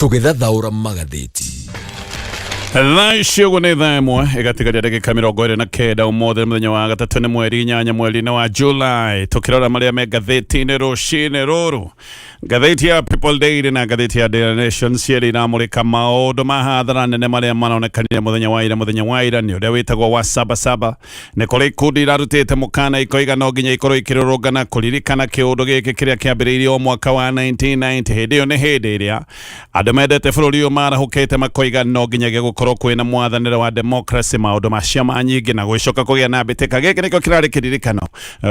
Tũgĩthathaũra magathĩti. Thaa ici ũguo nĩ thaa 1 ĩgatigaria ndagĩka 29. Ũmũthĩ nĩ mũthenya wa gatatũ, nĩ mweri 8 mweri-inĩ wa July. Tũkĩrora marĩa me ngathĩti-inĩ rũcinĩ rũrũ, ngathĩti ya People Daily na ngathĩti ya Daily Nation cierĩ iramũrĩka maũndũ ma hathara nene marĩa maronekanire mũthenya wa ira. Mũthenya wa ira nĩ ũrĩa wĩtagwo wa Saba Saba. Nĩ kũrĩ ikundi irarutĩte mũkana ikoiga no nginya ikorwo ikĩrũrũngana kũririkana kĩũndũ gĩkĩ kĩrĩa kĩambĩrĩirie o mwaka wa 1990. Hĩndĩ ĩyo nĩ hĩndĩ ĩrĩa andũ mendete bũrũri ũyũ marahũkĩte makoiga no nginyagia gũkorwo kwĩna mwathanĩre wa democracy, maũndũ ma ciama nyingĩ na gũgĩcoka kũgĩa na mbĩtĩka. Gĩkĩ nĩkĩo kĩrarĩ kĩririkano,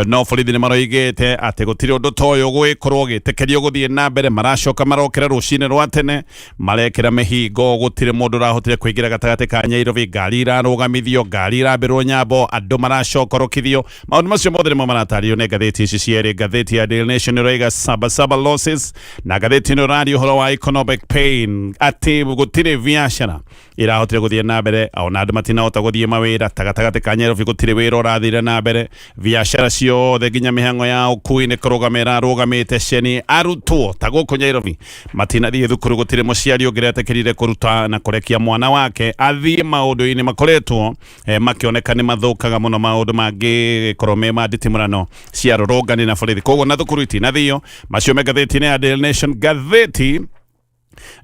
no borithi nĩ maroigĩte atĩ gũtirĩ ũndũ ta ũyũ ũgũgĩkorwo ũgĩtĩkĩrio gũthiĩ na mbere. Maracoka marokĩra rũcinĩ rwa tene, marekĩra mĩhingo, gũtirĩ mũndũ ũrahotire kũingĩra gatagatĩ ka Nyairobi, ngari irarũgamithio, ngari irambĩrwo nyambo, andũ maracokorokithio. Maũndũ macio mothe nĩmo maratarĩrio nĩ ngathĩti ici cierĩ. Ngathĩti ya Daily Nation ĩroiga Saba Saba losses, na ngathĩti ĩno ĩraria ũhoro wa economic pain, atĩ gũtirĩ biacara irahotire gũthiĩ na mbere, ona andũ matinahota gũthiĩ mawĩra. Ta gatagatĩ ka Nyairobi gũtirĩ wĩra ũrathire na mbere, biacara ciothe nginya mĩhang'o ya ũkui nĩ kũrũgama ĩrarũgamĩte. Ceni arutwo ta gũkũ Nyairobi matinathiĩ thukuru, gũtirĩ mũciari ũngĩretĩkĩrire kũruta na kũrekia mwana wake athiĩ maũndũ-inĩ makoretwo makĩoneka nĩ mathũkaga mũno, maũndũ mangĩkorwo me ma nditimũrano cia rũrũngani na borithi, koguo na thukuru itinathio. Macio me ngathĩti-inĩ ya Daily Nation. Ngathĩti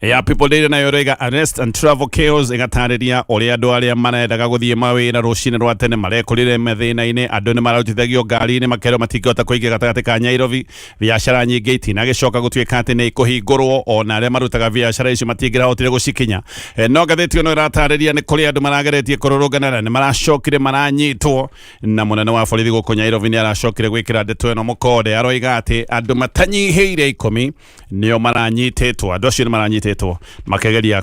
ya People Daily nayo ĩroiga arrest and travel chaos, ĩgatarĩria ũrĩa andũ arĩa marendaga gũthiĩ mawĩra rũcinĩ rwa tene marekorire mathĩna-inĩ. Andũ nĩ mararutithagio ngari-inĩ, makerwo matingĩhota kũingĩra gatagatĩ ka Nyairobi. Biacara nyingĩ itinagĩcoka gũtuĩka atĩ nĩ ikũhingũrwo, ona arĩa marutaga biacara icio matingĩrahotire gũcikinya. No ngathĩti ĩno ĩratarĩria nĩ kũrĩ andũ marageretie kũrũrũngana na nĩ maracokire maranyitwo, na mũnene wa borithi gũkũ Nyairobi nĩ aracokire gwĩkĩra ndeto ĩno mũkonde. Aroiga atĩ andũ matanyihĩire 10 nĩo maranyitĩtwo, andũ acio nĩ maranyitĩtwo makĩgeria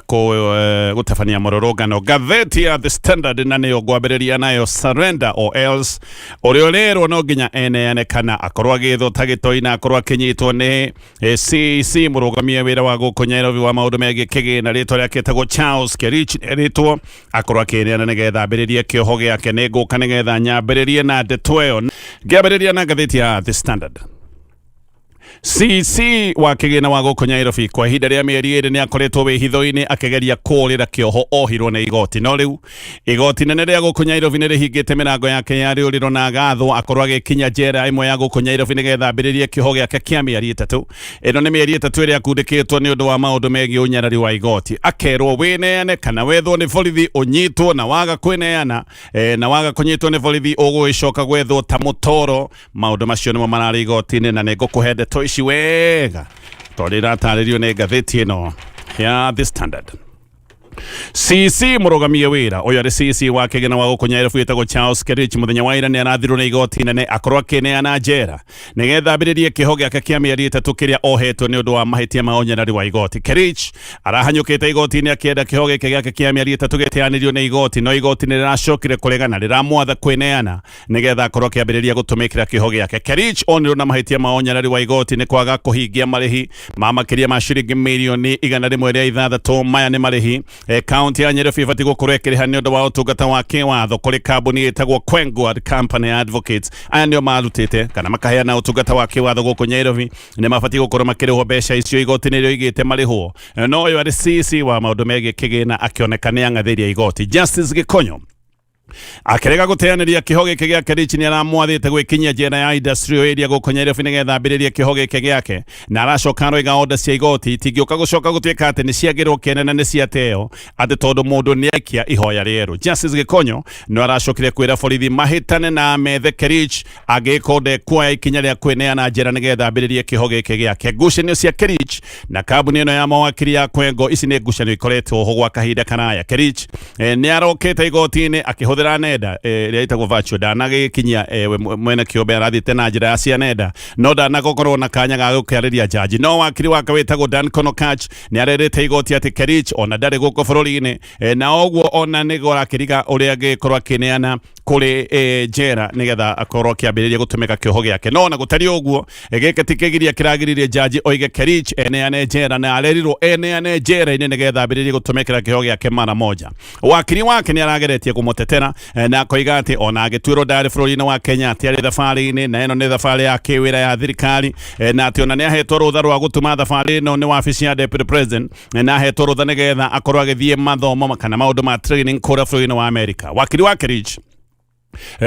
gũtabania mũrũrũngano. Ngathĩti ya The Standard na nĩyo ngwambĩrĩria nayo, surrender or else. Ũrĩa ũrerwo no nginya eneane kana akorwo agĩthwo ta gĩtoi na akorwo akĩnyitwo nĩ CEC mũrũgamia wĩra wa gũkũ Nyairobi wa maũndũ megiĩ kĩgĩna, rĩtwa rĩake etagwo Charles Kerich, erĩtwo akorwo akĩneana nĩgetha ambĩrĩrie kĩoho gĩake. Nĩ ngũka nĩgetha nyambĩrĩrie na ndeto ĩyo, ngĩambĩrĩria na ngathĩti ya The Standard. CC wa kĩgĩna wa gũkũ Nyairobi kwa ihinda rĩa mĩeri 2 nĩ akoretwo wĩhitho-inĩ akĩgeria kũũrĩra kĩoho ohirwo nĩ igoti. No rĩu igoti nene rĩa gũkũ Nyairobi nĩ rĩhingĩte mĩrango yake ya rĩũrĩro na agathwo akorwo agĩkinya njera ĩmwe ya gũkũ Nyairobi nĩgetha ambĩrĩrie kĩoho gĩake kĩa mĩeri 3. Ĩno nĩ mĩeri 3 ĩrĩa akundĩkĩtwo nĩ ũndũ wa maũndũ megiĩ ũnyarari wa igoti. Akerwo wĩneane kana wethwo nĩ borithi ũnyitwo, na waga kwĩneana na waga kũnyitwo nĩ borithi ũgũgĩcoka gwethwo ta mũtoro. Maũndũ macio nĩmo mararĩ igoti-inĩ, na nĩ ngũkũhe ndeto ici wega tondũ iratarĩrio nĩ ngathĩti ĩno ya The Standard. CC mũrũgamie wĩra ũyũ arĩ CC wa kĩgĩna wa gũkũ Nyairobi wĩtagwo Charles Kerich, mũthenya wa ira nĩ arathirwo nĩ igoti nene akorwo akĩneana njera nĩgetha ambĩrĩrie kĩoho gĩake kĩa mĩeri 3 kĩrĩa ohetwo nĩ ũndũ wa mahĩtia ma ũnyarari wa igoti. Kerich arahanyũkĩte igoti-inĩ akĩenda kĩoho gĩkĩ gĩake kĩa mĩeri 3 gĩteanĩrio nĩ igoti, no igoti nĩ rĩracokire kũregana, rĩramwatha kwĩneana nĩgetha akorwo akĩambĩrĩria gũtũmĩkĩra kĩoho gĩake. Kerich onirwo na mahĩtia ma ũnyarari wa igoti nĩ kwaga kũhingia marĩhi ma makĩria ma ciringi mirioni 106. Maya nĩ marĩhi kaunti ya Nyairobi ĩbatiĩ gũkorwo ĩkĩrĩha nĩ ũndũ wa ũtungata wa kĩwatho kũrĩ kambuni ĩtagwo Kwenguard Company Advocates. Aya nĩo marutĩte kana makaheana ũtungata wa kĩwatho gũkũ Nyairobi, nĩ mabatiĩ gũkorwo makĩrĩhwo mbeca icio igoti nĩ rĩoigĩte marĩhwo. No ũyũ arĩ CC wa maũndũ megiĩ kĩgĩna akĩoneka nĩ ang'athĩirie igoti. Justice Gĩkonyo akĩrega gũteanĩria kĩho gĩkĩ gĩa Kerich nĩ aramwathĩte gwĩkinyia njera ya industrial area gũkũ Nyairobi nĩgetha ambĩrĩrie kĩho gĩkĩ gĩake, na aracoka aroiga order cia igoti itingĩũka gũcoka gũtuĩka atĩ nĩ ciagĩrwo kĩene na nĩ ciateo atĩ tondũ mũndũ nĩ aikia ihoya rĩerũ. Justice Gĩkonyo no aracokire kwĩra borithi mahĩtane na methe Kerich angĩgĩkorwo ndekuoya ikinya rĩa kwĩneana njera nĩgetha ambĩrĩrie kĩho gĩkĩ gĩake. Ngucanio cia Kerich na kambuni ĩno ya mawakiri ya Kwengo, ici nĩ ngucanio ikoretwo ho gwa kahinda karaya. Kerich nĩ arokĩte igoti-inĩ akĩhũthĩra nenda ĩrĩa ĩtagwo virtual, ndanagĩkinyia we mwene kĩũmbe, arathiĩte na njĩra ya cia nenda, no ndanagokorwo na kanya ga gũkĩarĩria jaji. No wakiri wake wĩtagwo Dan Konokach nĩ arerĩte igoti atĩ Kerich ona ndarĩ gũkũ bũrũri-inĩ, na ũguo ona nĩguo arakĩriga ũrĩa angĩkorwo akĩneana kũrĩ njera nĩgetha akorwo akĩambĩrĩria gũtũmĩka kĩoho gĩake. No ona gũtariĩ ũguo, gĩkĩ ti kĩgiria kĩragiririe jaji oige Kerich eneane njera, na arerirwo eneane njera-inĩ nĩgetha ambĩrĩrie gũtũmĩkĩra kĩoho gĩake mara moja. Wakiri wake nĩ arageretie kũmũtetera. Amerika, na akoiga atĩ ona agĩtuĩrwo ndarĩ bũrũri-inĩ wa Kenya, atĩ arĩ thabarĩ-inĩ, na ĩno nĩ thabarĩ ya kĩwĩra ya thirikari, na atĩ ona nĩ ahetwo rũtha rwa gũtuma thabarĩ ĩno nĩ wabici ya deputy president, na ahetwo rũtha nĩgetha akorwo agĩthiĩ mathomo kana maũndũ ma training kũrĩa bũrũri-inĩ wa Amerika. Wakiri wa Kerich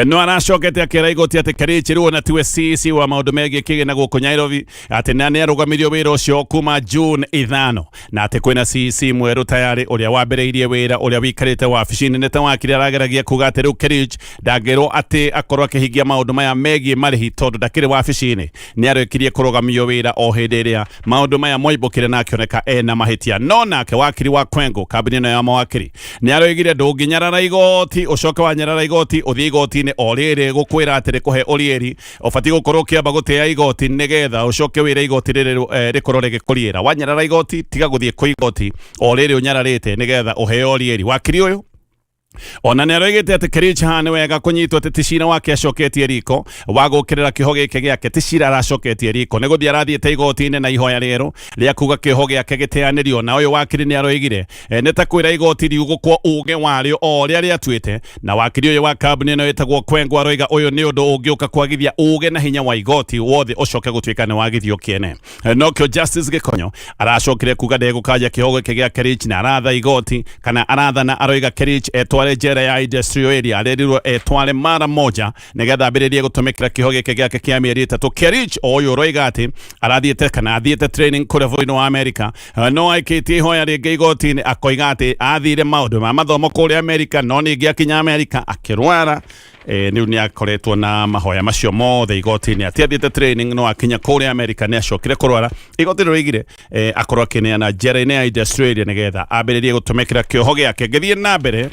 no aracokete akĩra igoti atĩ Kerich rĩu ona tiwe CC wa maũndũ megiĩ kĩgĩna gũkũ Nairobi, atĩ na nĩ arũgamirio wĩra ũcio kuma June 5, na atĩ kwĩna CC mwerũ tayarĩ ũrĩa wambĩrĩirie wĩra, ũrĩa wĩikarĩte wabici-inĩ. Nĩ ta wakiri arageragia kuga atĩ rĩu Kerich ndangĩrwo atĩ akorwo akĩhingia maũndũ maya megiĩ marĩhi tondũ ndakĩrĩ wabici-inĩ, nĩ arĩkirie kũrũgamio wĩra o hĩndĩ ĩrĩa maũndũ maya moimbũkire na akĩoneka ena mahĩtia. No nake wakiri wa Kwengo, kambuni ĩno ya mawakiri, nĩ aroigire ndũngĩnyarara igoti ũcoke wanyarara igoti ũthiĩ igoti-inĩ o rĩrĩ gũkwĩra atĩ rĩkũhe ũriĩri, ũbatiĩ gũkorwo ũkĩamba gũtĩa igoti nĩgetha ũcoke wĩre igoti rĩrĩ rĩkorwo rĩgĩkũriĩra. Wanyarara igoti, tiga gũthiĩ kwĩ igoti o rĩrĩ ũnyararĩte nĩgetha ũheo ũriĩri. Wakiri ũyũ ona nĩ aroigĩte atĩ Kerich haha nĩ wega kũnyitwo atĩ ti cira wake acoketie riko wa gũkĩrĩra kĩoho gĩkĩ gĩake, ti cira aracoketie riko, nĩ gũthiĩ arathiĩte igoti-inĩ na ihoya rĩerũ rĩa kuga kĩoho gĩake gĩteanĩrio. Na ũyũ wakiri nĩ aroigire nĩ ta kwĩra igoti riugũkwo uge warĩo o ũrĩa rĩatuĩte. Na wakiri ũyũ wa kambuni ĩno ĩtagwo Kwengo aroiga ũyũ nĩ ũndũ ũngĩũka kwagithia uge na hinya wa igoti wothe ũcoke gũtuĩka nĩ wagithio kĩene. Nokĩo Justice Gĩkonyo aracokire kuga ndegũkanja kĩoho gĩkĩ gĩa Kerich, na aratha igoti kana arathana, aroiga Kerich etware njera ya industrial area, arerirwo etware mara moja nĩgetha ambĩrĩrie gũtũmĩkĩra kĩoho gĩkĩ gĩake kĩa mĩeri 3. Kerich o ũyũ ũroiga atĩ arathiĩte kana athiĩte training kũrĩa bũrũri-inĩ wa Amerika, no aikĩtie ihoya rĩngĩ igoti-inĩ akoiga atĩ athire maũndũ ma mathomo kũrĩa Amerika, no ningĩ akinya Amerika akĩrwara. Rĩu nĩ akoretwo na mahoya macio mothe igoti-inĩ atĩ athiĩte training, no akinya kũrĩa Amerika nĩ acokire kũrwara. Igoti rĩroigire akorwo akĩneana njera-inĩ ya industrial area nĩgetha ambĩrĩrie gũtũmĩkĩra kĩoho gĩake. Ngĩthiĩ na mbere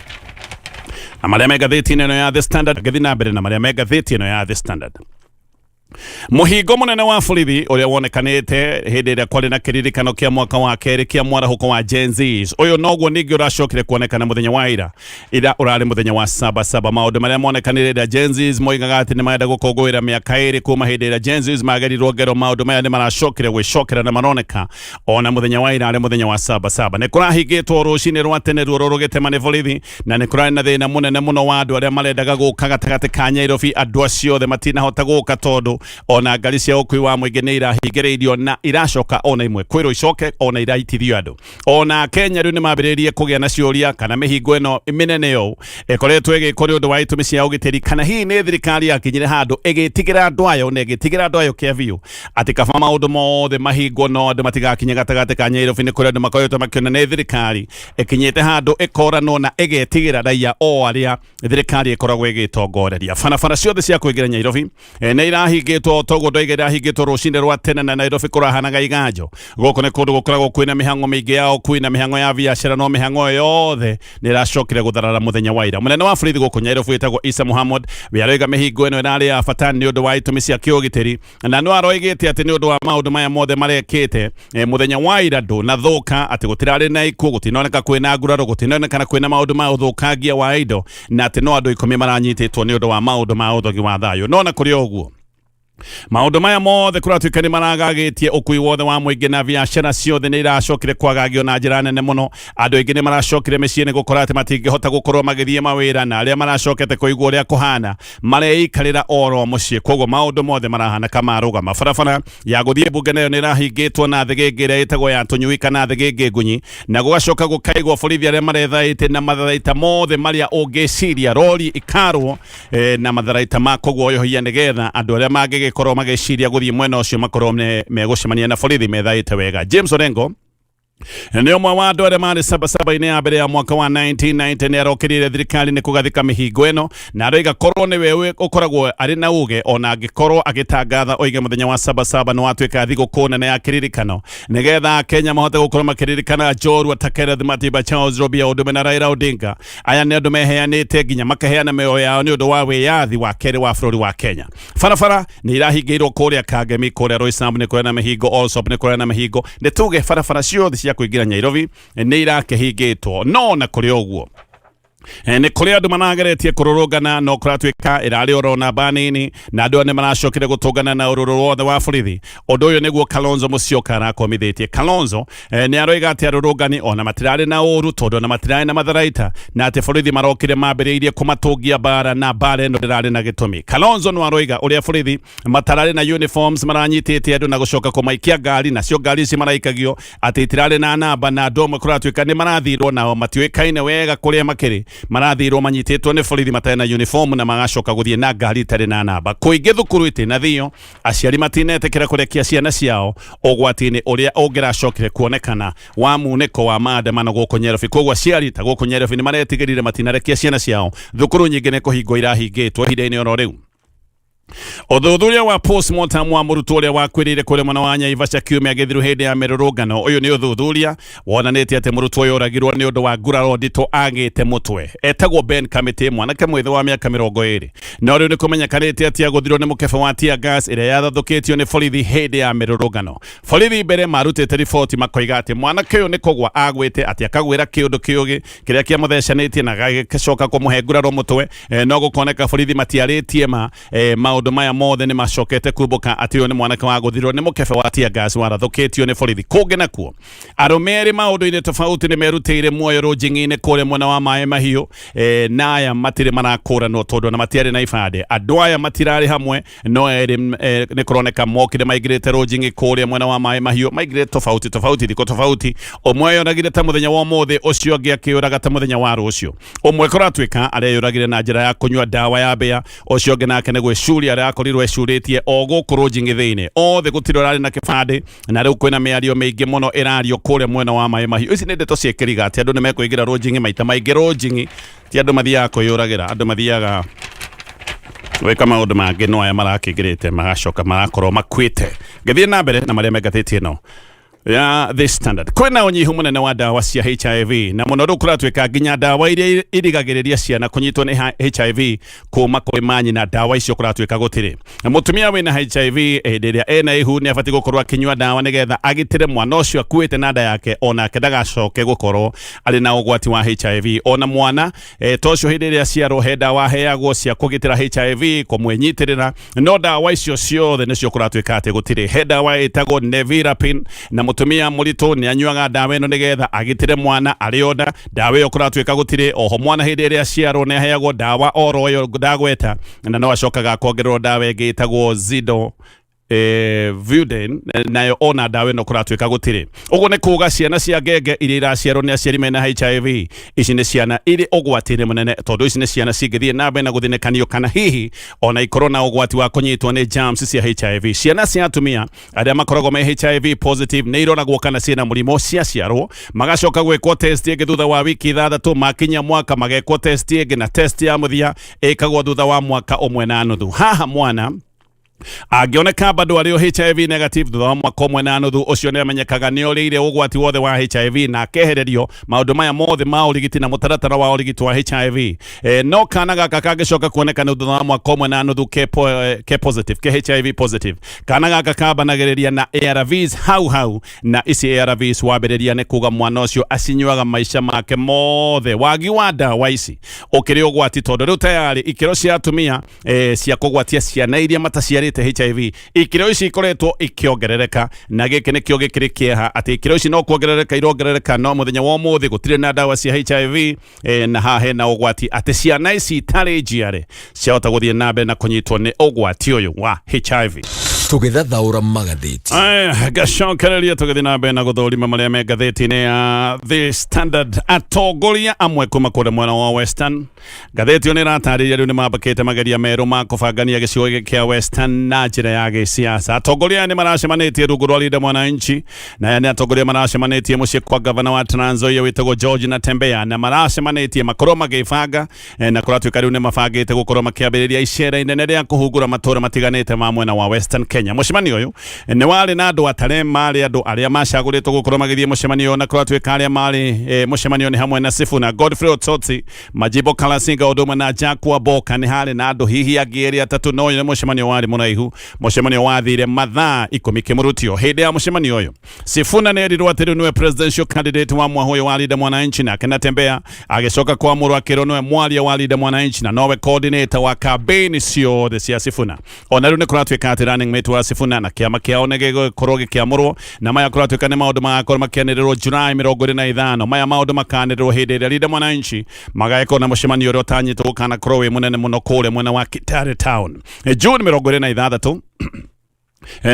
na marĩa me ngathĩti-inĩ ĩno ya The Standard, ngĩthiĩ na mbere na marĩa me ngathĩti ĩno ya The Standard, mũhingo mũnene wa borithi ũrĩa wonekanĩte hĩndĩ ĩrĩa kwarĩ na kĩririkano kĩa mwaka wa kerĩ kĩa mwarahũko wa Gen Zs, ũyũ noguo ningĩ ũracokire kuonekana mũthenya wa ira, ira ũrarĩ mũthenya wa saba saba. Maũndũ marĩa monekanire rĩrĩa Gen Zs moigaga atĩ nĩ marenda gũkũngũĩra mĩaka 2 kuma hĩndĩ ĩrĩa Gen Zs magerirwo ngero, maũndũ maya nĩ maracokire gwĩcokera na maroneka ona mũthenya wa ira arĩ mũthenya wa saba saba. Nĩ kũrahingĩtwo rũcinĩ rwa tene ruo rũgĩtema nĩ borithi, na nĩ kũrarĩ na thĩna mũnene mũno wa andũ arĩa marendaga gũka gatagatĩ ka Nairobi. Andũ acio othe matinahota gũka tondũ ona ngari cia ũkui wa mũingĩ nĩ irahingĩrĩirio na iracoka ona imwe kwĩrwo icoke, ona iraitithio andũ. Ona Kenya rĩu nĩ mambĩrĩirie kũgĩa na ciũria kana mĩhingo ĩno mĩnene ũũ ĩkoretwo ĩgĩkwo nĩ ũndũ wa itũmi cia ũgitĩri, kana hihi nĩ thirikari yakinyire handũ ĩgĩtigĩra andũ ayo na ĩgĩtigĩra andũ ayo kĩa biũ atĩ kaba maũndũ mothe mahingwo no andũ matigakinye gatagatĩ ka Nairobi. Nĩ kũrĩ andũ makoretwo makĩona nĩ thirikari ĩkinyĩte handũ ĩkoranwo na ĩgetigĩra raia o arĩa thirikari ĩkoragwo ĩgĩtongoreria. Barabara ciothe cia kũingĩra Nairobi nĩ irahingĩtwo, toguo ndoiga irahingĩtwo rũcinĩ rwa tene, na Nairobi kũrahanaga iganjo. Gũkũ nĩ kũndũ gũkoragwo kwĩna mĩhang'o mĩingĩ ya ũkui na mĩhang'o ya biacara, no mĩhang'o ĩyo yothe nĩ ĩracokire gũtharara mũthenya wa ira. Mũnene wa borithi gũkũ Nairobi wĩtagwo Isa Muhammad we aroiga mĩhingo ĩno ĩrarĩ ya bata nĩ ũndũ wa itũmi cia kĩũgitĩri, na no aroigĩte atĩ nĩ ũndũ wa maũndũ maya mothe marekĩte mũthenya wa ira ndũnathũka, atĩ gũtirarĩ na ikuũ, gũtinoneka kwĩna nguraro, gũtinonekana kwĩna maũndũ ma ũthũkangia wa indo, na atĩ no andũ 10 maranyitĩtwo nĩ ũndũ wa maũndũ ma ũthogi wa thayũ. No na kũrĩ o ũguo, maũndũ maya mothe kũratuĩka nĩ maragagĩtie ũkui wothe wa mũingĩ na biacara ciothe nĩ iracokire kwagagio na njĩra nene mũno. Andũ aingĩ nĩ maracokire mĩciĩ nĩ gũkora atĩ matingĩhota gũkorwo magĩthiĩ mawĩra, na arĩa maracokete kũigua ũrĩa kũhana mareikarĩra oro mũciĩ. Koguo maũndũ mothe marahana kamarũgama. Barabara ya gũthiĩ mbunge nayo nĩ ĩrahingĩtwo na thĩgĩngĩ ĩrĩa ĩtagwo ya tũnyui kana thĩgĩngĩ ngunyi, na gũgacoka gũkaigwo borithi arĩa marethaĩte na matharaita mothe marĩa ũngĩciria, rori ikarwo na matharaita ma kũguoyohia nĩgetha andũ arĩa mangĩgĩkorwo magĩciria gũthiĩ mwena ũcio makorwo megũcemania na borithi methaĩte wega. James Orengo nĩ ũmwe wa andũ arĩa marĩ sabasaba-inĩ ya mbere ya mwaka wa 1990, nĩ arokĩrĩire thirikari nĩ kũgathĩka mĩhingo ĩno, na aroiga korwo nĩwe ũkoragwo arĩ na uge ona angĩkorwo agĩtangatha oige mũthenya wa sabasaba nĩ watuĩka thigũkũ nene ya kĩririkano nĩgetha Akenya mahote gũkorwo makĩririkana njorua ta Kenneth Matiba, Charles Robia Odume na Raila Odinga. Aya nĩ andũ meheanĩte nginya makaheana mĩoyo yao nĩ ũndũ wa wĩyathi wa kerĩ wa bũrũri wa Kenya. Barabara nĩ irahingĩirwo kũrĩa Kangemi, kũrĩa Roysambu nĩ kũrĩa na mĩhingo, Allsops nĩ kũrĩa na mĩhingo. Nĩ tuge barabara ciothe cia kũingĩra Nairobi nĩ irakĩhingĩtwo. No na kũrĩ ũguo, Nĩ kũrĩ andũ marageretie kũrũrũngana no kũratuĩka ĩrarĩ oro namba nini, na andũ aya nĩ maracokire gũtũngana na ũrũrũ wothe wa borithi. Ũndũ ũyũ nĩguo Kalonzo Musyoka arakomithĩtie. Kalonzo nĩ aroiga atĩ arũrũngani ona matirarĩ na ũru, tondũ ona matirarĩ na matharaita, na atĩ borithi marokire mambĩrĩirie kũmatũngia mbara, na mbara ĩno ndĩrarĩ na gĩtũmi. Kalonzo no aroiga ũrĩa borithi matararĩ na uniforms maranyitĩte andũ na gũcoka kũmaikia ngari, nacio ngari ici maraikagio atĩ itirarĩ na namba, na andũ amwe kũratuĩka nĩ marathirwo nao matiũĩkaine wega kũrĩa makĩrĩ, marathirwo manyitĩtwo nĩ borithi matarĩ na uniform na magacoka gũthiĩ na ngari itarĩ na namba. Kũingĩ thukuru itinathio, aciari matinetĩkĩra kũrekia ciana ciao ũgwati-inĩ ũrĩa ũngĩracokire kuonekana wa munĩko wa maandamano gũkũ Nairobi. Koguo aciari ta gũkũ Nairobi nĩ maretigĩrire matinarekia ciana ciao thukuru, nyingĩ nĩ kũhingwo irahingĩtwo ihinda-inĩ oro rĩu. Ũthuthuria wa postmortem wa mũrutwo ũrĩa wakuĩrĩire kũrĩa mwena wa Naivasha kiumia gĩthiru hĩndĩ ya mĩrũrũngano. Ũyũ nĩ ũthuthuria wonanĩtie atĩ mũrutwo ũyũ oragirwo nĩ ũndũ wa nguraro nditũ agĩte mũtwe. Etagwo Ben Kamiti, mwanake mwĩthĩ wa mĩaka 20. No rĩu nĩ kũmenyekanĩte atĩ agũthirwo nĩ mũkebe wa tear gas ĩrĩa yathathũkĩtio nĩ borithi hĩndĩ ya mĩrũrũngano. Borithi mbere marutĩte riboti makoiga atĩ mwanake ũyũ nĩ kũgwa agwĩte, atĩ akagwĩra kĩũndũ kĩũgĩ kĩrĩa kĩamũthecanĩtie na gagĩcoka kũmũhe nguraro mũtwe. No gũkoneka borithi matiarĩtie ma. Maũndũ maya mothe nĩ macokete kumbũka atĩ ũyũ nĩ mwanake wa gũthirwo nĩ mũkebe wa tear gas warathũkĩtio nĩ borithi. Kũngĩ nakuo, arũme erĩ maũndũ-inĩ tofauti nĩ merutĩire muoyo rũnjing'i-inĩ kũrĩa mwena wa Maĩ Mahiũ. Na aya matirĩ marakũranwo tondũ ona matiarĩ na ibandĩ. Andũ aya matirarĩ hamwe, no erĩ nĩ kũroneka mokire maingĩrĩte rũnjing'i kũrĩa mwena wa Maĩ Mahiũ, maingĩrĩte tofauti tofauti, thikũ tofauti. Ũmwe eyũragire ta mũthenya wa ũmũthĩ, ũcio ũngĩ akĩyũraga ta mũthenya wa rũciũ. Ũmwe kũratuĩka areyũragire na njĩra ya kũnyua ndawa ya mbĩa, ũcio ũngĩ nake nĩ gwĩcuria arakorirwo ecurĩtie o gũkũ rũnjing'i thĩinĩ. Othe gũtirĩ ũrarĩ na kĩbandĩ, na rĩu kwĩna mĩario mĩingĩ mũno ĩrario kũrĩa mwena wa Maĩ Mahiũ. Ici nĩ ndeto cia kĩriga atĩ andũ nĩ mekũingĩra rũnjing'i maita maingĩ. Rũnjing'i ti andũ mathiaga kwĩyũragĩra, andũ mathiaga gwĩka maũndũ mangĩ, no aya marakĩingĩrĩte magacoka marakorwo makuĩte. Ngĩthiĩ na mbere na marĩa me ngathĩti ĩno ya The Standard, kwĩna ũnyihu mũnene wa ndawa cia HIV, na mũno rĩu kũratuĩka nginya ndawa iria irigagĩrĩria ciana kũnyitwo nĩ HIV kuma kũrĩ manyina, ndawa icio kũratuĩka gũtirĩ. Mũtumia wĩna HIV hĩndĩ ĩrĩa ena ihu nĩ abatiĩ gũkorwo akĩnyua ndawa nĩgetha agitĩre mwana ũcio akuĩte na nda yake, onake ndagacoke gũkorwo arĩ na ũgwati wa HIV. Ona mwana ta ũcio hĩndĩ ĩrĩa aciarwo he ndawa aheagwo cia kũgitĩra HIV, kũmwĩnyitĩrĩra, no ndawa icio ciothe nĩcio kũratuĩka atĩ gũtirĩ. He ndawa ĩtagwo Nevirapine, na mũtumia mũritũ nĩ anyuaga ndawa ĩno nĩgetha agitĩre mwana arĩ o nda. Ndawa ĩyo kũratuĩka gũtirĩ. Oho mwana hĩndĩ ĩrĩa aciarwo nĩ aheagwo ndawa oro ĩyo ndagweta, na no acokaga akongererwo ndawa ĩngĩ ĩtagwo Zido Vuden, nayo ona ndawa ĩno kũratuĩka gũtirĩ. Ũguo nĩ kuga ciana cia ngenge iria iraciarwo nĩ aciari mena HIV, ici nĩ ciana irĩ ũgwati-inĩ mũnene, tondũ ici nĩ ciana cingĩthiĩ na mbere na gũthinĩkanio kana hihi ona ikorwo na ũgwati wa kũnyitwo nĩ germs cia HIV. Ciana cia atumia arĩa makoragwo me HIV positive nĩ iroragwo kana ciĩna mũrimũ ciaciarwo, magacoka gwĩkwo test ĩngĩ thutha wa wiki 6, makinya mwaka magekwo test ĩngĩ, na test ya mũthia ĩkagwo thutha wa mwaka 1.5. Haha mwana angĩoneka bado arĩ o HIV negative thutha wa mwaka 1.5, ũcio nĩ amenyekaga nĩ orĩire ũgwati wothe wa HIV na akehererio maũndũ maya mothe ma ũrigiti na mũtaratara wa ũrigiti wa HIV. No kana gaka kangĩcoka kuoneka nĩ thutha wa mwaka 1.5 ke positive, ke HIV positive, kana gaka kambanagĩrĩria na ARVs hau hau, na ici ARVs wambĩrĩria nĩ kuga mwana ũcio acinyuaga maica make mothe. Wagi wa ndawa ici ũkĩrĩ ũgwati, tondũ rĩu tayarĩ ikĩro cia atumia cia kũgwatia ciana iria mataciarĩte HIV, ikĩro ici ikoretwo ikĩongerereka, na gĩkĩ nĩkĩo gĩkĩrĩ kĩeha atĩ ikĩro ici no kuongerereka irongerereka, no mũthenya wa ũmũthĩ gũtirĩ na ndawa cia HIV. Na haha hena ũgwati atĩ ciana ici itarĩ njiare ciahota gũthiĩ na mbere na kũnyitwo nĩ ũgwati ũyũ wa HIV. Tũgĩthathaũra magathĩti. Aya, ngacokereria tũgĩthiĩ na mbere na gũthũrima marĩa me ngathĩti-inĩ ya The Standard. Atongoria amwe kuma kũrĩa mwena wa Western, ngathĩti ĩyo nĩ ĩratarĩria rĩu nĩ mambakĩte mageria merũ ma kũbangania gĩcigo gĩkĩ kĩa Western na njĩra ya gĩsiasa. Atongoria aya nĩ maracemanĩtie rungu rwa Linda Mwananchi, na aya nĩ atongoria maracemanĩtie mũciĩ kwa gavana wa Trans Nzoia wĩtagwo George Natembeya, na maracemanĩtie makorwo magĩbanga na kũratuĩka rĩu nĩ mabangĩte gũkorwo makĩambĩrĩria icera inene rĩa kũhungura matũra matiganĩte ma mwena wa Western Kenya. Kenya. Mũcemanio ũyũ nĩ warĩ na andũ atare marĩ andũ arĩa macagũrĩtwo gũkorwo magĩthiĩ mũcemanio na kũratuĩka arĩa marĩ mũcemanio nĩ hamwe na Sifuna, Godfrey Osotsi, Majibo Kalasinga ũndũ ũmwe na Jack Waboka. Nĩ harĩ na andũ hihi angĩ erĩ atatũ, no ũyũ nĩ mũcemanio warĩ mũraihu, mũcemanio wathire mathaa 10 kĩmũrutio. Hĩndĩ ya mũcemanio ũyũ Sifuna nĩ erirwo atĩ rĩu nĩwe presidential candidate wa mwahũ ũyũ wa Linda Mwananchi, nake Natembeya agĩcoka kwamũrwo akĩrwo nĩwe mwaria wa Linda Mwananchi na nowe coordinator wa campaign ciothe cia Sifuna. Ona rĩu nĩ kũratuĩka atĩ running mate wa Sifuna na kĩama kĩao nĩ gĩgũkorwo gĩkĩamũrwo, na maya kũratuĩka nĩ maũndũ magakorwo makĩanĩrĩrwo July 25. Maya maũndũ makanĩrĩrwo hĩndĩ ĩrĩa Linda Mwananchi magagĩkorwo na mũcemanio ũrĩa ũtanyĩtwo gũkanakorwo wĩ mũnene mũno kũrĩa mwena wa Kitale Town. June 26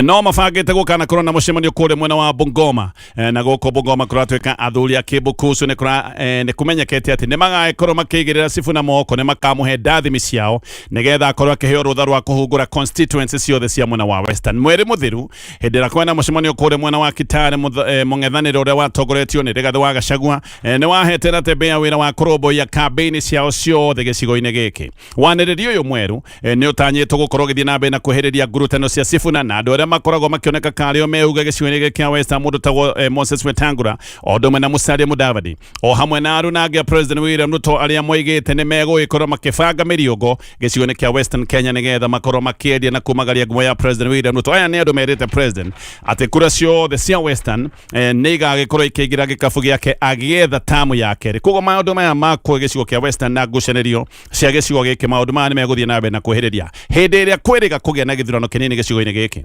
no mabangĩte gũkanakorwo na mũcemanio kũrĩa mwena wa Bungoma. Na gũkũ Bungoma kũratuĩka athuri a Kĩmbukucu nĩ kũmenyekete atĩ nĩ magagĩkorwo makĩigĩrĩra Sifuna moko, nĩ makamũhe ndathimi ciao nĩgetha akorwo akĩheo rũtha rwa kũhungũra constituency ciothe cia mwena wa Western. Mweri mũthiru hĩndĩ ĩrĩa kwena mũcemanio kũrĩa mwena wa Kitale, mũng'ethanĩro ũrĩa watongoretio nĩ Rigathĩ wa Gachagua nĩ wahete Natembeya wĩra wa kũrũmbũiya campaign ciao ciothe gĩcigo-inĩ gĩkĩ. Wanĩrĩri ũyũ mwerũ nĩ ũtanyĩtwo gũkorwo ũgĩthiĩ na mbere na kwehereria ngurutano cia Sifuna na andũ arĩa makoragwo makĩoneka karĩo meuga gĩcigo-inĩ gĩkĩ kĩa Western, mũndũ tagwo Moses Wetangula o ũndũ ũmwe na Musalia Mudavadi o hamwe na aruna angĩ a President William Ruto arĩa moigĩte nĩ megũgĩkorwo makĩbanga mĩriũngo gĩcigo-inĩ kĩa Western Kenya nĩgetha makorwo makĩendia na kumagaria ngumo ya President William Ruto. Aya nĩ andũ merĩte President atĩ kura ciothe cia Western nĩ igagĩkorwo ikĩingĩra gĩkabu gĩake agĩetha tamu ya kerĩ. Koguo maũndũ maya ma gĩcigo kĩa Western na ngucanĩrio cia gĩcigo gĩkĩ, maũndũ maya nĩ megũthiĩ na mbere na kwĩhĩrĩria hĩndĩ ĩrĩa kwĩrĩga kũgĩa na gĩthurano kĩnini gĩcigo-inĩ gĩkĩ.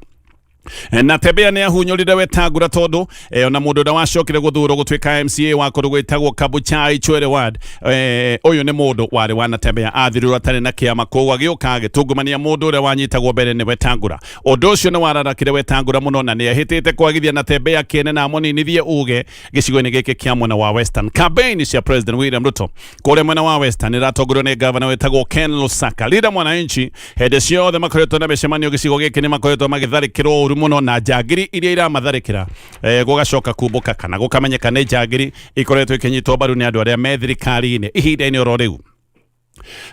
Natembeya nĩ ahunyũrire Wetangula tondũ ona mũndũ ũrĩa wacokire gũthurwo gũtuĩka MCA wa kũndũ gwĩtagwo Kabuchai Chwele Ward, ũyũ nĩ mũndũ warĩ wa Natembeya, athirirwo atarĩ na kĩama, koguo agĩũka agĩtungumania mũndũ ũrĩa wanyitagwo mbere nĩ Wetangula. Ũndũ ũcio nĩ wararakire Wetangula mũno na nĩ ehĩtĩte kwagithia Natembeya kĩene na amũninithie uge gĩcigo-inĩ gĩkĩ kĩa mwena wa Western. Campaign cia President William Ruto kũrĩa mwena wa Western iratongorio nĩ gavana wĩtagwo Ken Lusaka. Linda Mwananchi hĩndĩ ciothe makoretwo na mĩcemanio gĩcigo gĩkĩ nĩ makoretwo magĩtharĩkĩrwo ũru mũno na njangiri iria iramatharĩkĩra, gũgacoka kumbũka kana gũkamenyeka nĩ njangiri ikoretwo ikĩnyitwo mbaru nĩ andũ arĩa me thirikari-inĩ ihinda-inĩ oro rĩu.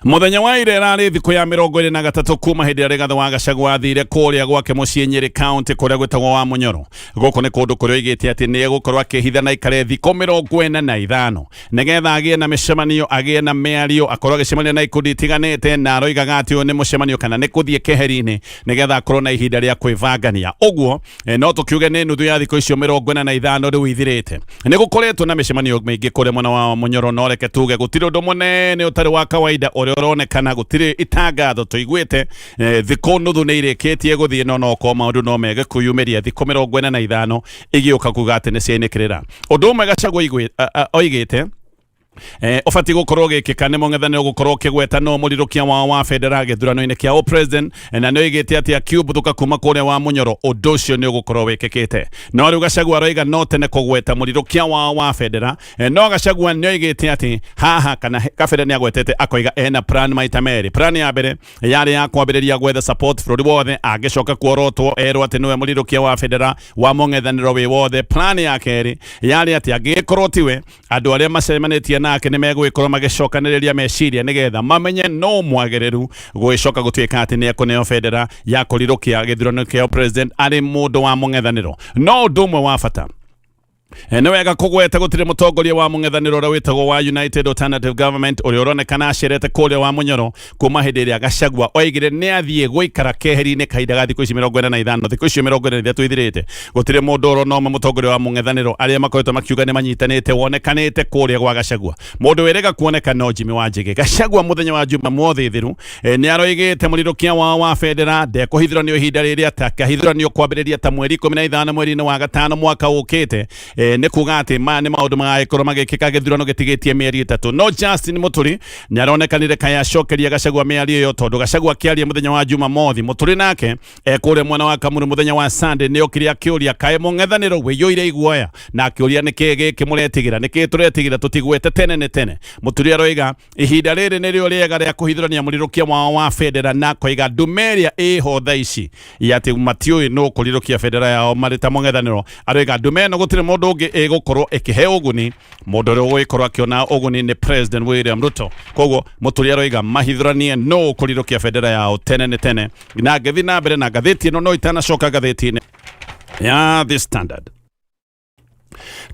Mũthenya wa ira ĩrarĩ thikũ ya 23 kuma hĩndĩ ĩrĩa Rigathĩ wa Gachagua athire kũrĩa gwake mũciĩ Nyĩrĩ County kũrĩa gwĩtagwo wa Mũnyoro. Gũkũ nĩ kũndũ kũrĩa oigĩte atĩ nĩ egũkorwo akĩhitha na aikare thikũ 45 nĩgetha agĩe na mĩcemanio, agĩe na mĩario, akorwo agĩcemania na ikundi itiganĩte, na aroigaga atĩ ũyũ nĩ mũcemanio kana nĩ kũthiĩ keheri-inĩ nĩgetha akorwo na ihinda rĩa kwĩbangania. Ũguo no tũkiuge nĩ nuthu ya thikũ icio 45 rĩu ithirĩte. Nĩ gũkoretwo na mĩcemanio mĩingĩ kũrĩa mwena wa Mũnyoro, no reke tuge gũtirĩ ũndũ mũnene ũtarĩ wa kawaida ũrĩa ũronekana, gũtirĩ itangatho tũiguĩte. Thikũ nuthu nĩ irĩkĩtie gũthiĩ, no nokorwo maũndũ no mege kwĩyumĩria thikũ 45 igĩũka kuga atĩ nĩ ciainĩkĩrĩra. Ũndũ ũmwe Gachagua oigĩte ũbatiĩ gũkorwo ũgĩkĩka nĩ mũng'ethanĩro gũkorwo ũkĩgweta no mũrirũkia wao wa bendera gĩthurano-inĩ kĩa ũpresident, na nĩ oigĩte atĩ akiumbũthũka kuma kũrĩa wa Mũnyoro ũndũ ũcio nĩ ũgũkorwo wĩkĩkĩte. No rĩu Gachagua aroiga no tene kũgweta mũrirũkia wao wa bendera. No Gachagua nĩ oigĩte atĩ haha kana kabere nĩ agwetete akoiga ena plan maita merĩ. Plan ya mbere yarĩ ya kwambĩrĩria gwetha support bũrũri wothe, angĩcoka kuorotwo erwo atĩ nĩwe mũrirũkia wa bendera wa mũng'ethanĩro wĩ wothe. Plan ya kerĩ yarĩ atĩ angĩgĩkorwo tiwe, andũ arĩa macemanĩtie nake nĩ megũgĩkorwo magĩcokanĩrĩria meciria nĩgetha mamenye no mwagĩrĩru gũgĩcoka gũtuĩka atĩ nĩ ekũneo bendera ya kũrirũkia gĩthurano kĩa president arĩ mũndũ wa mũng'ethanĩro. No ũndũ ũmwe wa bata nĩ wega kũgweta gũtirĩ mũtongoria wa mũng'ethanĩro ũrĩa wĩtagwo wa United Alternative Government ũrĩa ũronekana acerete kũrĩa wa Mũnyoro kuma hĩndĩ ĩrĩa Gachagua oigire nĩ athiĩ gũikara keheri-inĩ kahinda ga thikũ ici 45. Thikũ icio 43 ithirĩte, gũtirĩ mũndũ ũrona ũmwe mũtongoria wa mũng'ethanĩro arĩa makoretwo makiuga nĩ manyitanĩte wonekanĩte kũrĩa gwa Gachagua. Mũndũ wĩrĩga kuoneka no Jimmy Wanjigi. Gachagua mũthenya wa Jumamothi thiru nĩ aroigĩte mũrirũkia wao wa bendera ndekũhithũranio ihinda rĩrĩa atakahithũranio kwambĩrĩria ta mweri 15 mweri-inĩ wa gatano mwaka ũkĩte. Nĩ kuga atĩ maya nĩ maũndũ magagĩkorwo magĩkĩka gĩthurano gĩtigĩtie mĩeri 3. No Justin Mũturi nĩ aronekanire kaĩ acokeria Gachagua mĩario ĩyo, tondũ Gachagua akĩaria mũthenya wa Jumamothi, Mũturi nake ekũrĩa mwena wa Kamuru mũthenya wa Sunday nĩ okire akĩũria kaĩ mũng'ethanĩro wĩiyũire iguoya, na akĩũria nĩkĩ gĩkĩ mũretigĩra, nĩkĩ tũretigĩra tũtigwete tene nĩ tene. Mũturi aroiga ihinda rĩrĩ nĩrĩo rĩega rĩa kũhithũrania mũrirũkia wao wa bendera, na akoiga ndume ĩrĩa ĩho thaa ici ya atĩ matiũĩ nũ kũrirũkia bendera yao marĩ ta mũng'ethanĩro. Aroiga ndume ĩno gũtirĩ mũndũ Ũndũ ũngĩ ĩgũkorwo ĩkĩhe ũguni mũndũ ũrĩa ũgũgĩkorwo akĩona ũguni nĩ President William Ruto. Koguo Mũturi aroiga mahithũranie no kũrirũkia bendera yao tene nĩ tene. Na ngĩthiĩ na mbere na ngathĩti ĩno, no itanacoka ngathĩti-inĩ ya The Standard,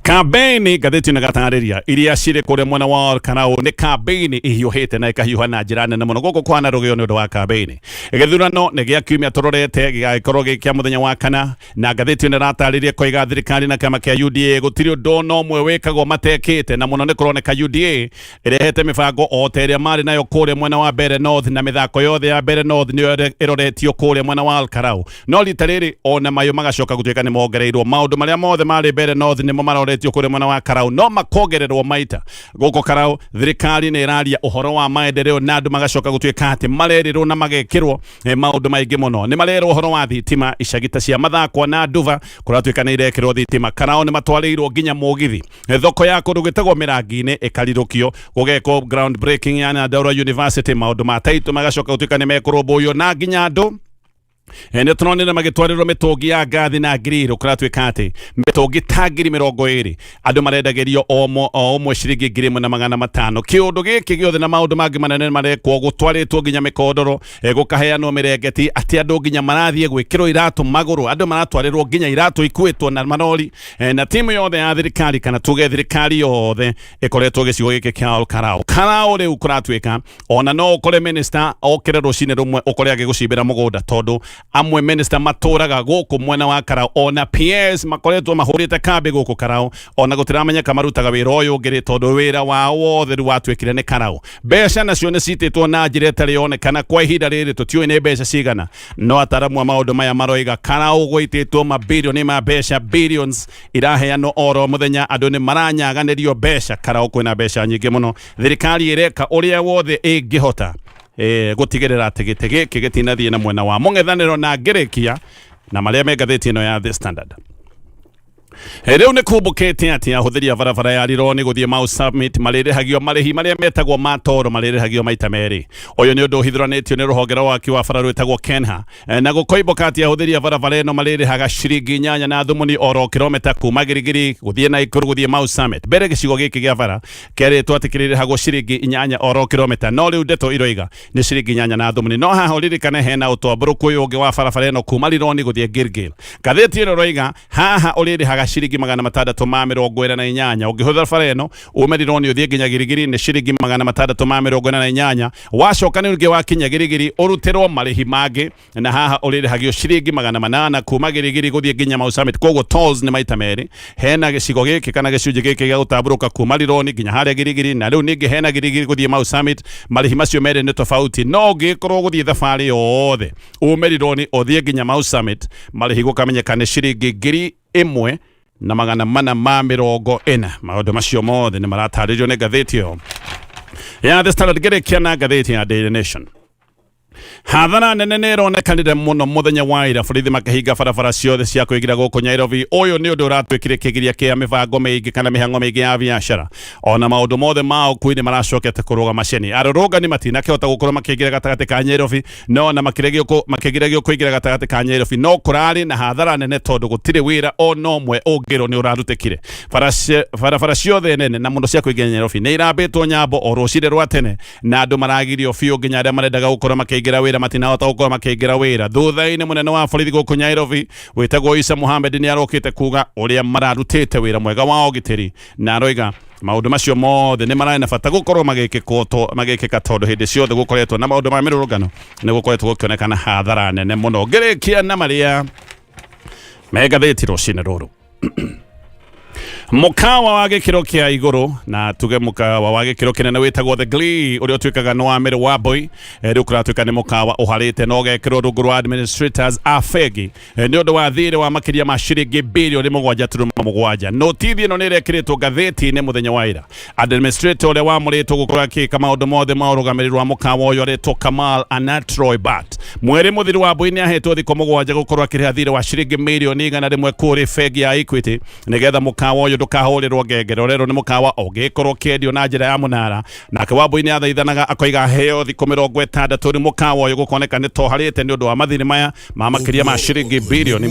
Kambeini ngathĩti ĩno ĩgatarĩria iria cirĩ kũrĩa mwena wa Olkalau nĩ kambeini ihiũhĩte na ĩkahiũha na njĩra nene mũno gũkũ kwana rũgĩo nĩ ũndũ wa kambeini. Gĩthurano nĩ gĩa kiumia tũrorete gĩgagĩkorwo gĩ kĩa mũthenya wa kana, na ngathĩti ĩno ĩratarĩria koiga thirikari na kĩama kĩa UDA gũtirĩ ũndũ ona ũmwe wĩkagwo matekĩte, na mũno nĩ kũroneka UDA ĩrehete mĩbango o ta ĩrĩa marĩ nayo kũrĩa mwena wa Mbeere North, na mĩthako yothe ya Mbeere North nĩyo ĩroretio kũrĩa mwena wa Olkalau. No rita rĩrĩ ona mayo magacoka gũtuĩka nĩ mongereirwo maũndũ marĩa mothe marĩ Mbeere North nĩmo maroretio kũrĩa mwena wa Karau, no makongererwo maita gũkũ Karau. Thirikari nĩ ĩraria ũhoro wa maendeleo na andũ magacoka gũtuĩka atĩ marerĩrwo na magekĩrwo maũndũ maingĩ mũno. Nĩ marerwo ũhoro wa thitima icagi ta cia Mathakwa na Nduva kũratuĩka nĩ irekĩrwo thitima. Karau nĩ matwarĩirwo nginya mũgithi. Thoko ya kũndũ gwĩtagwo Mĩrangi-inĩ ĩkarirũkio, gũgekwo ground breaking ya Nyandarua University, maũndũ ma taitũ magacoka gũtuĩka nĩ mekũrũmbũiyo, na nginya andũ nĩ tũronire magĩtwarĩrwo mĩtũngi ya ngathi na ngiriro. Kũratuĩka atĩ mĩtũngi ta 20,000 andũ marendagĩrio o ũmwe ciringi 1,500. Kĩũndũ gĩkĩ gĩothe na maũndũ mangĩ manene marekwo, gũtwarĩtwo nginya mĩkondoro, gũkaheanwo mĩrengeti, atĩ andũ nginya marathiĩ gwĩkĩrwo iratũ magũrũ, andũ maratwarĩrwo nginya iratũ ikuĩtwo na marori, na timu yothe ya thirikari, kana tuge thirikari yothe, ĩkoretwo gĩcigo gĩkĩ kĩa Olkalau. Karau rĩu kũratuĩka ona no ũkore minister okĩre rũcinĩ rũmwe ũkore agĩgũcimbĩra mũgũnda, tondũ amwe minister matũraga gũkũ mwena wa Karau, ona PS makoretwo mahũrĩte kambĩ gũkũ Karau, ona gũtiramenyeka marutaga wĩra ũyũ ũngĩ rĩ, tondũ wĩra wao wothe rĩu watuĩkire nĩ Karau. Mbeca nacio nĩ citĩtwo na njĩra ĩtarĩ yonekana kwa ihinda rĩrĩ, tũtiũĩ nĩ mbeca cigana, no ataramu a maũndũ maya maroiga Karau gũitĩtwo mabirioni ma mbeca, billions iraheanwo oro mũthenya, andũ nĩ maranyaganĩrio mbeca. Karau kwĩna mbeca nyingĩ mũno. Thirikari ĩreka ũrĩa wothe ĩngĩhota gũtigĩrĩra atĩ gĩtĩ gĩkĩ gĩtinathiĩ na mwena wa mũng'ethanĩro. Na ngĩrĩkia na marĩa me ngathĩti ĩno ya The Standard, rĩu nĩ kumbũkĩte atĩ ahũthĩri a barabara ya Rironi gũthiĩ Mau Summit marĩrĩhagio marĩhi marĩa metagwo ma toro, marĩrĩhagio maita merĩ. Ũyũ nĩ ũndũ ũhithũranĩtio nĩ rũhonge rwa waki wa bara rwĩtagwo KENHA. Na gũkoimbũka atĩ ahũthĩri a barabara ĩno marĩrĩhaga ciringi 8 na thumuni oro kilomita kuma Girigiri gũthiĩ Naikuru gũthiĩ Mau Summit. Mbere gĩcigo gĩkĩ gĩa bara kĩarĩtwo atĩ kĩrĩrĩhagwo ciringi 8 oro kilomita, no rĩu ndeto iroiga nĩ ciringi 8 na thumuni. No haha ũririkane hena ũtambũrũku ũyũ ũngĩ wa barabara ĩno kuma Rironi gũthiĩ Gilgil. Ngathĩti ĩno ĩroiga haha ũrĩrĩhaga ciringi 648 ũngĩhũthĩra bara ĩno ume Rironi ũthiĩ nginya Girigiri, nĩ ciringi 648. Wacoka nĩ ũngĩ wakinya Girigiri ũrutĩrwo marĩhi mangĩ, na haha ũrĩrĩhagio ciringi 800 kuma Girigiri gũthiĩ nginya Mau Summit. Koguo tolls nĩ maita merĩ. Hena gĩcigo gĩkĩ kana gĩcunjĩ gĩkĩ gĩa gũtambũrũka kuma Rironi nginya harĩa Girigiri, na rĩu ningĩ hena Girigiri gũthiĩ Mau Summit. Marĩhi macio merĩ nĩ tofauti, no ũngĩkorwo gũthiĩ thabarĩ yothe ume Rironi ũthiĩ nginya Mau Summit, marĩhi gũkamenyeka nĩ ciringi 1440. Maũndũ macio mothe nĩ maratarĩrio nĩ ngathĩti ĩyo ya The Standard. Ngĩrĩkia na ngathĩti ya Daily Nation, hathara nene nĩ ĩronekanire mũno mũthenya wa ira, borithi makĩhinga barabara ciothe cia kũingĩra gũkũ Nairobi. Ũyũ nĩ ũndũ ũratuĩkire kĩgiria kĩa mĩbango mĩingĩ kana mĩhang'o mĩingĩ ya biacara, ona maũndũ mothe ma ũkui nĩ maracokete kũrũgama ceni. Arũrũngani matinakĩhota gũkorwo makĩingĩra gatagatĩ ka Nairobi, no ona makĩgiragio kũingĩra gatagatĩ ka Nairobi, no kũrarĩ na hathara nene tondũ gũtirĩ wĩra ona ũmwe ũngĩrwo nĩ ũrarutĩkire. Barabara ciothe nene na mũno cia kũingĩra Nairobi nĩ irambĩtwo nyambo o rũcinĩ rwa tene, na andũ maragirio biũ, nginya arĩa marendaga gũkorwo makĩingĩra wĩra matinahota gũkorwo makĩingĩra wĩra. Thutha-inĩ mũnene wa borithi gũkũ Nairobi wĩtagwo Isa Mohamed nĩ arokĩte kuga ũrĩa mararutĩte wĩra mwega wa ũgitĩri, na aroiga maũndũ macio mothe nĩ mararĩ na bata gũkorwo magĩkĩka, tondũ hĩndĩ ciothe gũkoretwo na maũndũ ma mĩrũrũngano nĩ gũkoretwo gũkĩonekana hathara nene mũno. Ngĩrĩkia na marĩa me ngathĩti rũcinĩ rũrũ, mũkawa wa gĩkĩro kĩa igũrũ, na tuge mũkawa wa gĩkĩro kĩnene wĩtagwo The Glee, ũrĩa ũtuĩkaga nĩ wa Mary Wambui, rĩu kũratuĩka nĩ mũkawa ũharĩte na ũgekĩrwo rungu rwa administrators a bengi nĩ ũndũ wa thirĩ wa makĩria ma ciringi 7.7 billioni. Notithi ĩno nĩ ĩrekĩrĩtwo ngathĩti-inĩ mũthenya wa ira. Administrator ũrĩa wamũrĩtwo gũkorwo akĩka maũndũ mothe ma ũrũgamĩrĩri wa mũkawa ũyũ aretwo Kamal Anatroy Bat. Mweri mũthiru Wambui nĩ ahetwo thikũ 7 gũkorwo akĩrĩha thirĩ wa ciringi 100 mirioni kũrĩ bengi ya Equity nĩgetha mũkawa ũyũ ndũkahũrĩrwo ngengere. Ũrerwo nĩ mũkawa ũngĩkorwo ũkĩendio na njĩra ya mũnara. Nake Wambui nĩ athaithanaga akoiga aheo thikũ 60. Rĩu mũkawa ũyũ gũkoneka nĩ toharĩte nĩ ũndũ wa mathirĩ maya ma makĩria ma ciringi 7 billioni,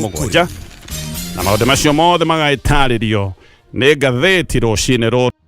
na maũndũ macio mothe magagĩtarĩrio. Nĩ ngathĩti rũcinĩ rũrũ.